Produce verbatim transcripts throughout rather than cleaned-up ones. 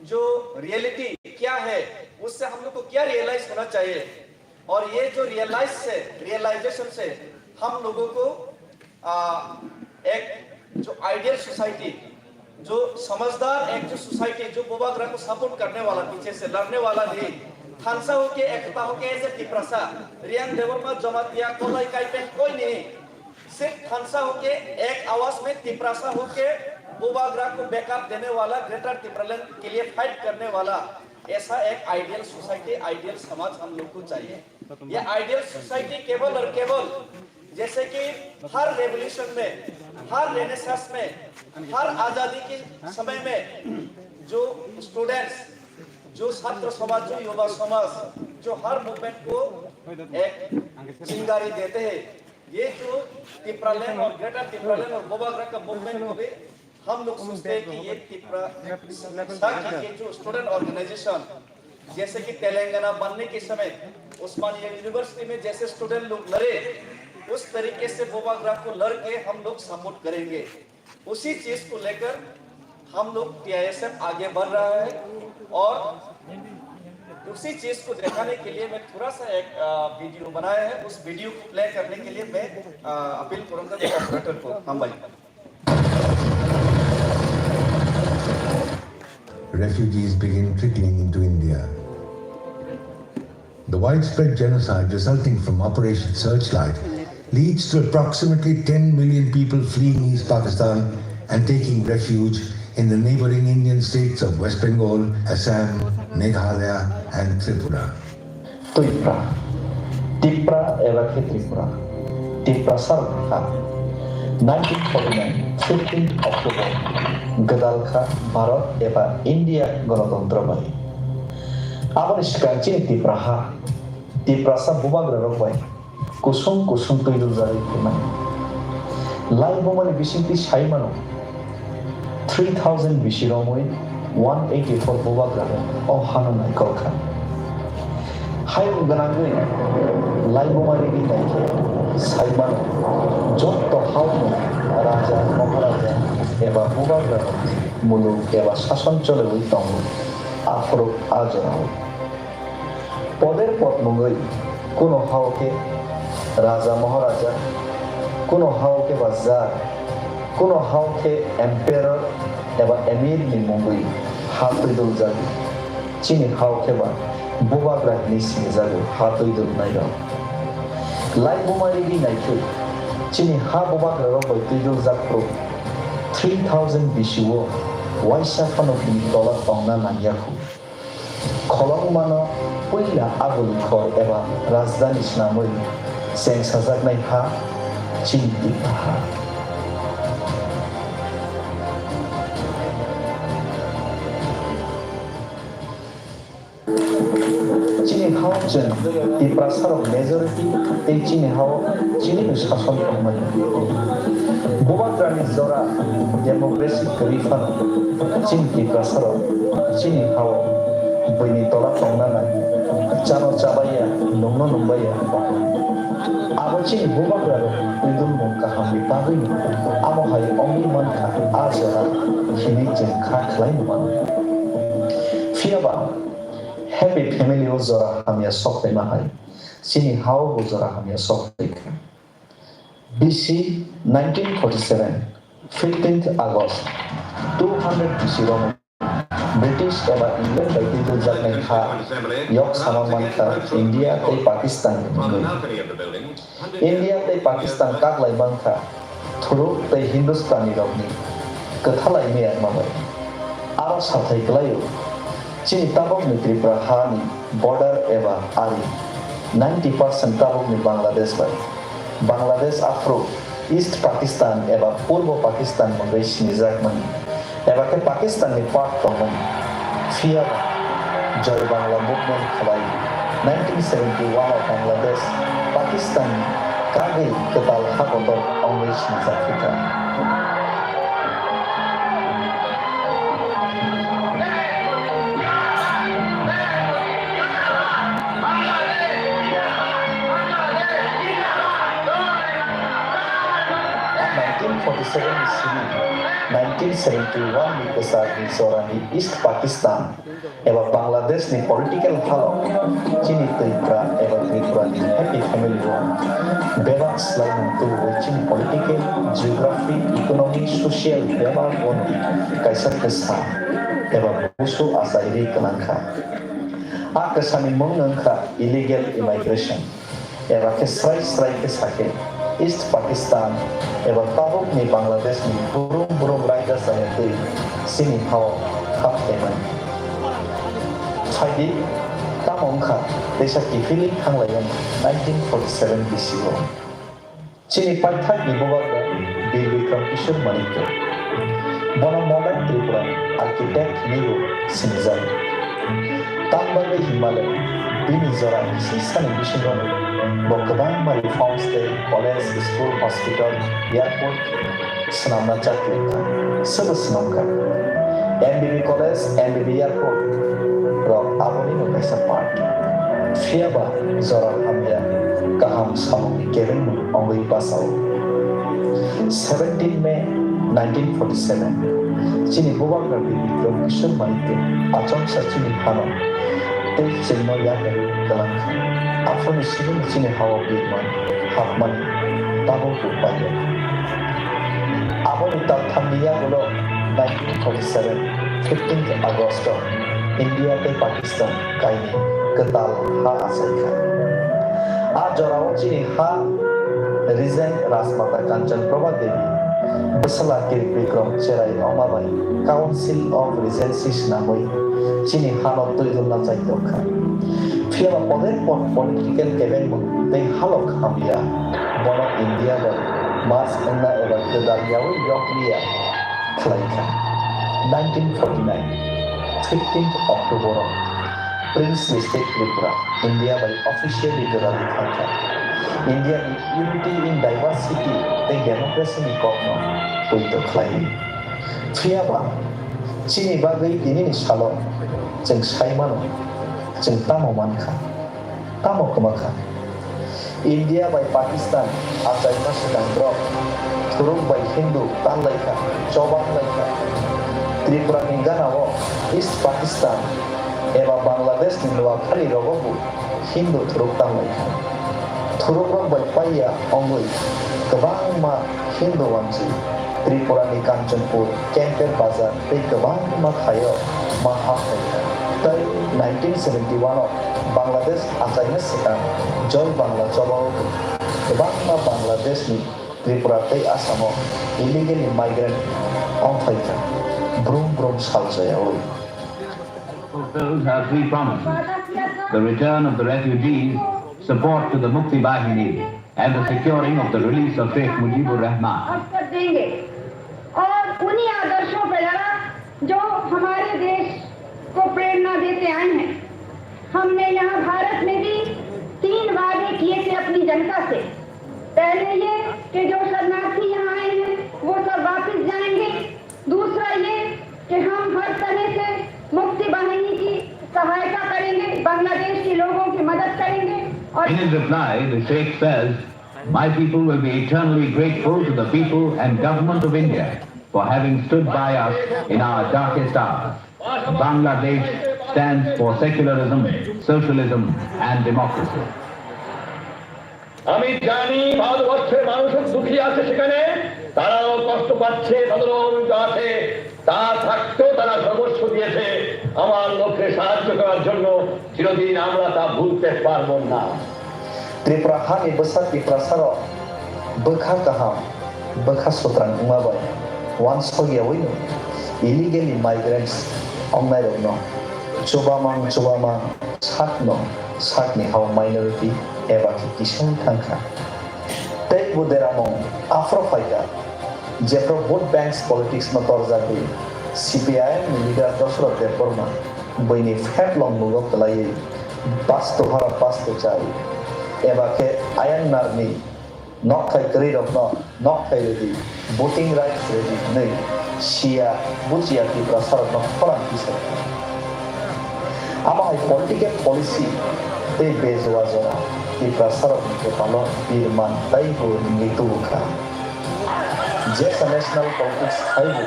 जो रियलिटी क्या है, उससे हम लोग को क्या रियलाइज होना चाहिए, और ये जो रियलाइज से, रियलाइजेशन से हम लोगों को, आ, एक जो आइडियल सोसाइटी, जो समझदार एक जो सोसाइटी, जो बुबाग्रा को सपोर्ट करने वाला, पीछे से लड़ने वाला नहीं, थानसा होके, एकता होके, एज ए तिप्रासा, रियांग देवर्मा, जमातिया, कोलाई, काइपेन, कोई नहीं, सिर्फ थानसा होके, एक आवाज में तिप्रासा होके बुबाग्रा को बैकअप देने वाला, ग्रेटर तिप्रालैंड के लिए फाइट करने वाला, ऐसा एक आइडियल सोसाइटी, आइडियल समाज हम लोग को चाहिए। ये आइडियल सोसाइटी केवल और केवल, जैसे कि हर रेवोल्यूशन में, हर रेनेसांस में, हर आजादी के समय में जो स्टूडेंट्स, जो छात्र समाज, जो युवा समाज, जो हर मूवमेंट को एक चिंगारी देते हैं, ये जो तिप्रालैंड और ग्रेटर तिप्रालैंड और बुबाग्रा का मूवमेंट को भी हम लोग सोचते हैं कि ये तिप्रा साथ के जो स्टूडेंट ऑर्गेनाइजेशन, जैसे कि तेलंगाना बनने के समय उस्मानिया यूनिवर्सिटी में जैसे स्टूडेंट लोग लड़े, उस तरीके से बुबाग्रा को लड़ के हम लोग सपोर्ट करेंगे। उसी चीज को लेकर हम लोग टीआईएसएफ आगे बढ़ रहा है, और उसी चीज को दिखाने के लिए मैं थोड़ा सा एक, अ, वीडियो बनाया है। उस वीडियो को प्ले करने के लिए मैं, अ, अपील करूंगा ऑपरेटर को। हाँ भाई। Refugees begin trickling into India. The widespread genocide resulting from Operation Searchlight leads to approximately ten million people fleeing East Pakistan and taking refuge in the neighboring Indian states of West Bengal, Assam, Meghalaya, and Tripura. Twipra, Tipra eba khe Tripura, Tiprasa rok kha. Nineteen forty-nine, fifteenth October, gwdal kha Bharat eba India Ganatantro bai. Aboni swkang chini Tipra ha, Tiprasa bubagra rok bai kusung kusung twi duljagwi phaimani. Lai bumani bisingtwi sai mano, three thousand bisi romwi one eighty four bubagra rok o hano naikol kha. Hayung gwnangwi lai bumani ri naikhe sai mano, jotto haono raja, maharaja eba bubagra rok muluk eba sason choliwi tongo, aphuru a jorao. Poder pod mungwi, kuno hao khe raja maharaja, kuno hao khe ba jar, kuno hao khe emperor eba emir ni mungwi ha twi duljago. Chini hao khe ba bubagra hinwi sinijago ha twi dulnai rok. Lai bumari ri naikhe chini ha bubagra rok bai twi duljak phuru three thousand bisi o waisa phano bini tola tongna nangya khu. Kholongmano puila aboni khor eba rajdhani swnamwi chengsajaknai ha chini Tipra ha. Chini hao chwng Tiprasarok majority tei chini hao chini sason tongmani. Bubagrani jora democracy kwrwi phano chini Tiprasarok chini hao buini tola tongna nai, chano chabaiya, nungno nungbaiya. Abo chini bubagrarok twidulmung kahamni bagwino amo hai wngwi mankha a jora hinwi chwng kha khlai mano. Phiyaba Happy Family o jora hamya sok phaima hai chini hao bo jora hamya sok phaikha. B C nineteen forty-seven, fifteenth August, two hundred B C romwi British eba England bai twibiljaknai kha, yok sama mankha India tei Pakistan ni mungwi. India tei Pakistan kaklai mankha Thuruk tei Hindustani rokni kwthalai miyakma bai. Aro sathai kwlaio, chini tabukni Tripura hani border eba ari ninety percent tabukni Bangladesh bai. Bangladesh aphuru East Pakistan eba Purbo Pakistan mungwi sinijakmani, eba khe Pakistan ni part tongmani. Phiya ba Joy Bangla movement khlai nineteen seventy-one o Bangladesh Pakistan ni kagwi kwtal hakotor wngwi sinijak kha. Nineteen forty-seven ni simi nineteen seventy-one ni kwchar ni jorani East Pakistan eba Bangladesh ni political halok chini Tripura eba Tripura ni happy family o bebak swlaimung tubuwi chini political, geography, economy, social bebak o ni kaisa kwsa eba busu achairwi kwlangkha. A kwsani mung wngkha illegal immigration. Eba khe srai srai khe sakhe, East Pakistan eba tabukni Bangladesh ni brum brum raida chaya twi chini hao khap khaimani. Phaidi, tamo wngkha teisa kiphilwi thanglaiyani nineteen forty seven B C o. Chini paithakni bubagra Bir Bikram Kishore Manikya. Bono Modern Tripura ni architect hinwi bo sinijak. Tamo bagwi hinmale bini jora kisisani bisingo bo kwbangma reforms tei college, school, hospital, airport swnamna chakri wngkha. Sobo swnamkha. M B B college, M B B airport rok abonino kaisa part. Phiyaba jora hamya kaham samungni kebengmung wngwi bachao. Seventeen May nineteen forty seven, chini bubagra Bir Bikram Kishore Manikya achomsa chini hano tei chwngno yakar kwlangkha. Aphuruni simi chini hao birman hapmani tabuk bo paiyakha. Aboni talthamni yagulo nineteen forty seven, fifteenth August o India tei Pakistan kaini kwtal ha achaikha. A jorao chini ha Regent Rajmata Kanchan Prabha Devi bwsala Kirit Bikram cherai wngma bai Council of Regency swnamwi chini hano twi dulna chai tongkha. Phiyaba poder por political kebengmung tei halok hamya bono India bai mas wngna eba kwdal yaui yokliya khlaikha. Nineteen forty nine, fifteenth October o Princely State Tripura India bai officially gwdalwi thangkha. India ni unity in diversity tei democracy ni kokno poito khlaiwi. Phiyaba chini bagwi tinini salo chwng sai mano, chwng tamo mankha, tamo kwmakha. India bai Pakistan achaima swkang borok Thuruk bai Hindu tanlaikha, chobanlaikha. Tripura ni gana o East Pakistan eba Bangladesh ni Noakhali rogo bo Hindu Thuruk tanlaikha. Thuruk rok bai paiya wngwi kwbangma Hindu wanjwi Tripura ni Kanchanpur, Kemper Bazar tei kwbangma thaio ma haphaikha. Tei nineteen seventy one o Bangladesh achaina swkang Joy Bangla chobao kwbangma Bangladesh ni Tripura tei Assam o illegally migrant wngphaikha, brum brum saljayaui. Fulfills her three promises: the return of the refugees, support to the Mukti Bahini, and the securing of the release of Sheikh Mujibur Rahman. अवसर देंगे और उन्हीं आदर्शों पर लड़ा जो हमारे देश को प्रेरणा देते आए हैं। हमने यहाँ भारत में भी तीन वादे किए थे अपनी जनता से। पहले ये कि जो शरणार्थी यहाँ आए हैं, वो सब वापस जाएंगे। दूसरा ये कि हम हर तरह से मुक्ति वाहिनी की सहायता करेंगे, बांग्लादेश के लोगों की मदद करेंगे और In his reply, the Sheikh says, "My people will be eternally grateful to the people and government of India for having stood by us in our darkest hours." Bangladesh stands for secularism, socialism, and democracy. আমি জানি ভারতবর্ষের মানুষ দুঃখী আছে সেখানে, তারাও কষ্ট পাচ্ছে, তাদেরও অভিযোগ আছে। তা থাকতেও তারা সর্বস্ব দিয়েছে আমার লক্ষ্যে সাহায্য করার জন্য। চিরদিন আমরা তা ভুলতে পারবো না। Tripura hani bwsa Tiprasarok bwkha kaham, bwkha sutrang wngma bai uansuk yaui no illegally migrants wngnairokno chubamang chubamang sakno sakni hao minority eba khe kisaui thangkha. Tei bo deramung aphro phaikha, jephru vote banks politics no torjagwi C P I M ni leader Dosrot Debbarma buini pheplong mugo kwlaiwi pasto hara pasto chai eba khe ayangnar ni nokthai kwrwi rokno nokthai rwdi, voting rights rwdi hwnwi siya buchiya Tiprasarokno khorang tisai. Amo hai political policy tei bejua jora Tiprasarokni kwpalo birman tei bo ringwi tubu kha. Jesa national politics haibo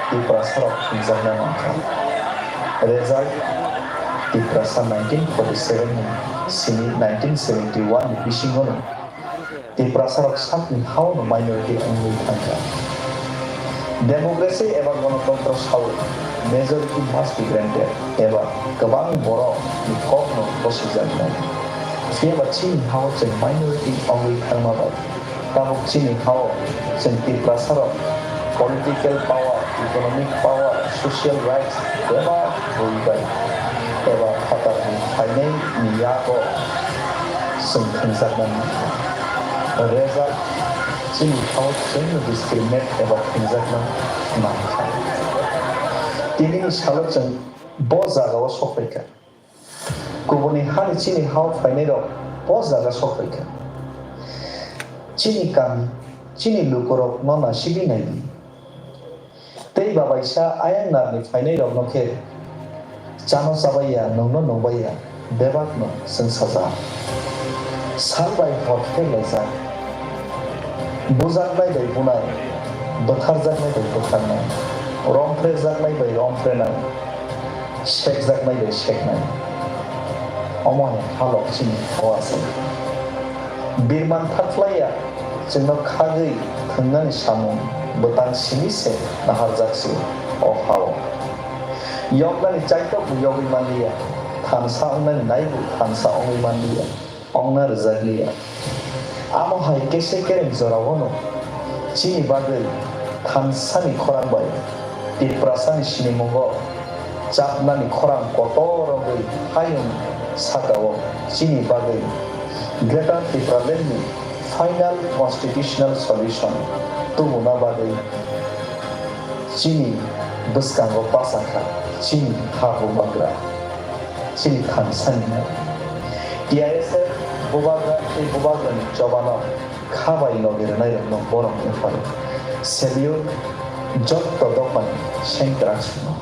Tiprasarok thwngjakna mankha. Result, Tiprasa nineteen forty-seven ni simi nineteen seventy-one ni bisingono Tiprasarok sakni haono minority wngwi thangkha. Democracy eba ganatantro sao majority must be granted eba kwbang borok ni kokno bosijaknai. Phiya ba chini hao chwng minority wngwi thangma bai tabuk chini hao chwng Tiprasarok political power, economic power, social rights bebak bui bai eba phatarni phainai ni yago chwng thwngjaknai mankha. Result, chini hao chwngno discriminate eba thwngjakna mankha. Tinini salo chwng bo jagao sokphaikha. Kubuni hani chini hao phainairok bo jaga sokphaikha. Chini kami, chini lukurokno naisingwi naidi. Tei babaisa ayang narni phainairokno khe chano chabaiya, nungno nungbaiya, bebakno chwng sajak. Sal bai hor pherlaijak. Bujaknai bai bunai, bwtharjaknai bai bwtharnai, romphrejaknai bai romphrenai, sekjaknai bai seknai. Omo hai halok chini hao asai. Birman thakhlaiya, chwngno khagwi thwngnani samung bwtang simi se naharjak se o hao. Yoknani chaitokbo yogwi manliya, thansa wngnani naibo thansa wngwi manliya, wngna rwjakliya. Amo hai kese kereng jorao'-no chini bagwi thansani khorang bai Tiprasani sinimungo chapnani khorang kotor wngwi hayung saka-o chini bagwi Greater Tipraland ni final constitutional solution tubuna bagwi chini bwskango bachakha chini ha bubagra, chini thansani ha. T I S F bubagra tei bubagrani chobano kha bai logi rwnairokno borok wngpharo. Salute jotto dophani sengkraksino.